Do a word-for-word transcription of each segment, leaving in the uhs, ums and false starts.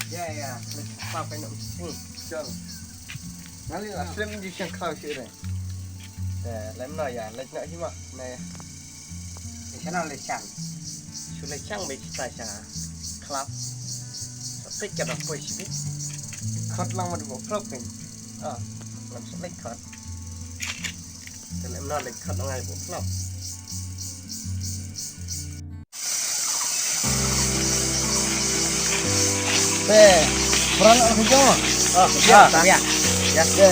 Ya, ya, leit khlaw kai noh sini. Chal. Nali la slem ji shang khlaw shi re. Eh, lem no ya, leit noh hi ma. Na ya. Shano leit shang. Shu leit shang be kita sha khlaw. Sa pik ka dok poi shi bi. Khot lang ma dei bo khlaw pin. Ah, lam sa leit khot. Te lem no leit khot lang ai bo khlaw. Te, pran ang jong. Oh, ya, ya. Ya. Te,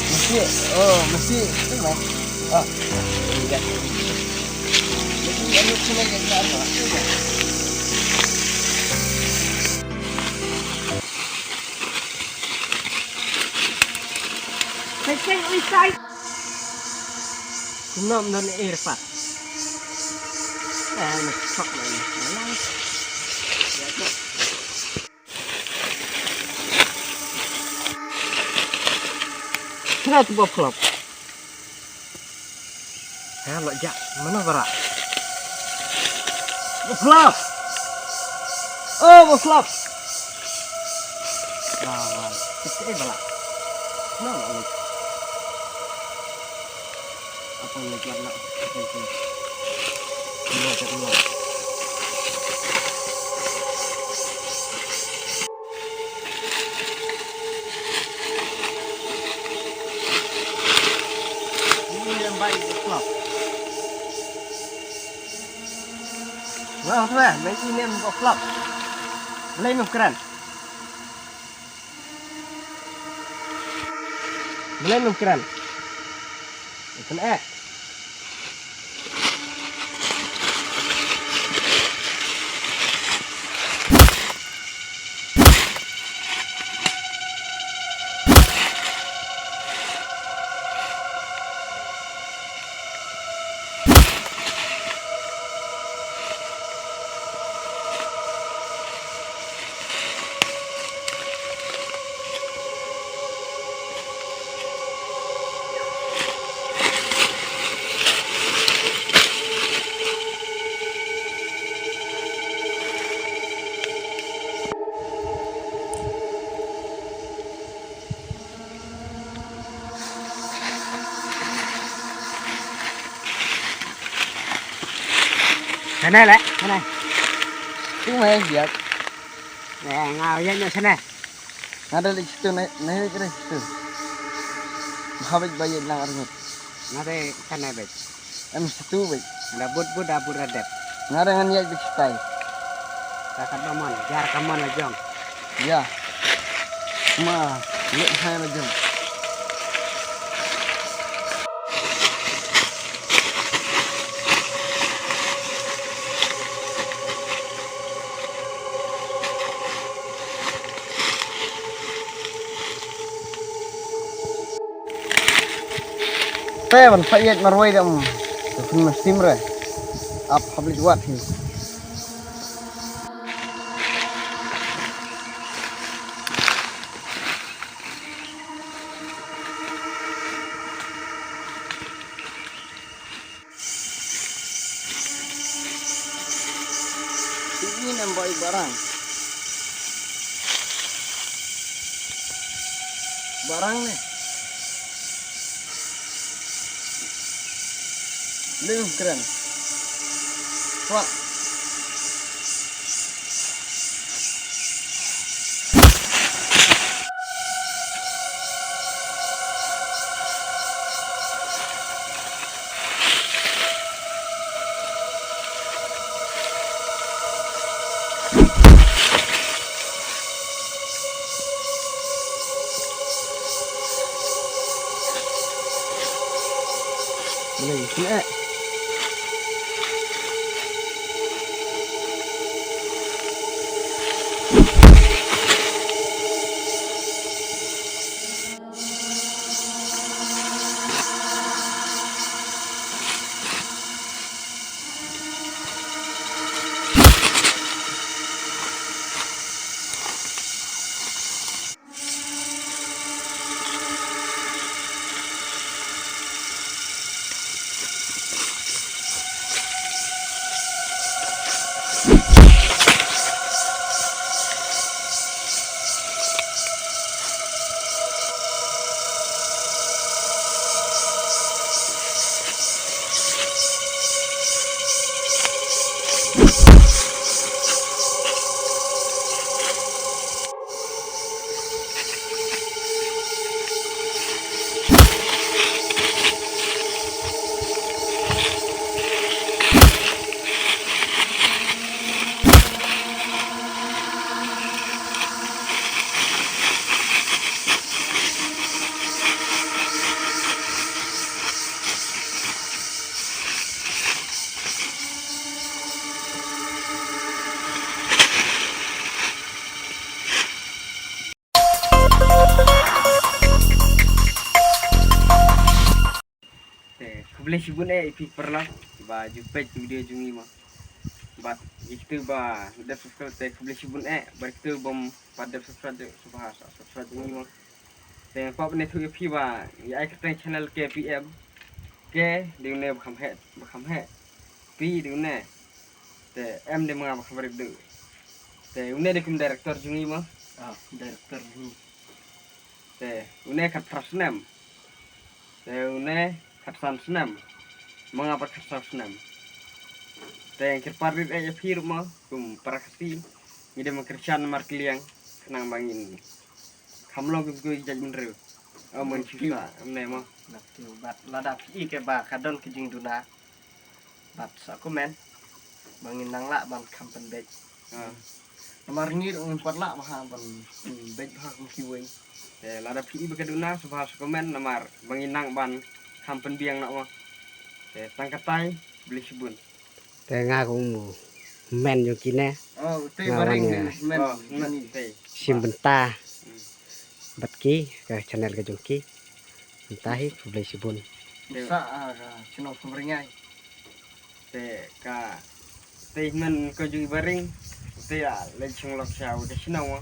mesti, oh, mesti, tu mah. Oh, ya. Mesti anu sini ke apa? Pekeng isai. Kumno mnon air fat. Eh, ni sok na ni. Kena tu bop klop. Ha, lo ja. Mana bara? Bop klop. Oh, bop klop. Wah, wah. Kita eh bala. Mana lo? Apa ni, keluar nak? Keluar, keluar. Ini yang baik, keluar. Wah, wah, baik ini yang keluar. Boleh mukran. Blen nukran. Ikan eh. Sana le, sana. Tu mai biak. Eh, nga ïa nya sana. Nga da leh situ, na, na ïa kre situ. Bha bej ba ïa lang arngut. Nga da kana bej. Em situ bej. Da but but da but da dep. Nga da ngan ïa bej sitai. Ka ka da mon, jar ka mon la jong. Ya. Ma, leh hai la jong. Te ban sa ïaid marwei da, um, da phin ma stim re. Ap hap leit wad hi. Ini nang bai barang. Barang ne. Ling kren. Wah. Boleh, boleh. Khublei shibun eh ïa phi paralok ba ju peit video jong ngi mo. Bad ïa kito ba dep subscribe te khublei shibun eh, bad kito bym pat dep subscribe te sngewbha sa subscribe jong ngi mo. Te pap ne thu ïa phi ba ïa ai kyrteng channel K P M. K dei une ba kham heh, ba kham heh. P dei une. Te M dei ma nga ba kham rit du. Te une dei kum director jong ngi mo. Ah, director jong ngi. Te une khatphra snem. Te une khatsan snem. Ma nga pat khatsaw snem. Te ngi kyrpad rit eh ïa phi ruh mo kum para Khasi. Ngi dei ma Khristan markylliang khnang ba ngin kham long kum ki jait bynriew. Ym mon shisha, ym ne mo. Nangtu bad lada phi i ke ba ka don ka jingduna, bad sa comment ba ngin nang lah ban kham pynbeit. Ah. Namar ngi ruh ngim pat lah bha ban pynbeit bha kum kiwei. Te lada phi i ba ka duna sngewbha sa comment namar ba ngin nang ban kham pynbiang noh mo. Te tang katei, khublei shibun. Te nga kum u hynmen jong kine. Oh, te nga baring wan ïa hynmen. Oh, hynmen te. Shim bynta. Hmm. Bad ki ka channel ka jong ki. Mynta hi khublei shibun. Te sa, ah, ka chnong Khumrngai. Te ka, te hynmen ka jong i baring. Te ïa leit shong lok sha ka chnong mo.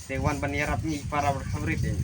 Te wan ban ïarap ngi para bad kham rit eh.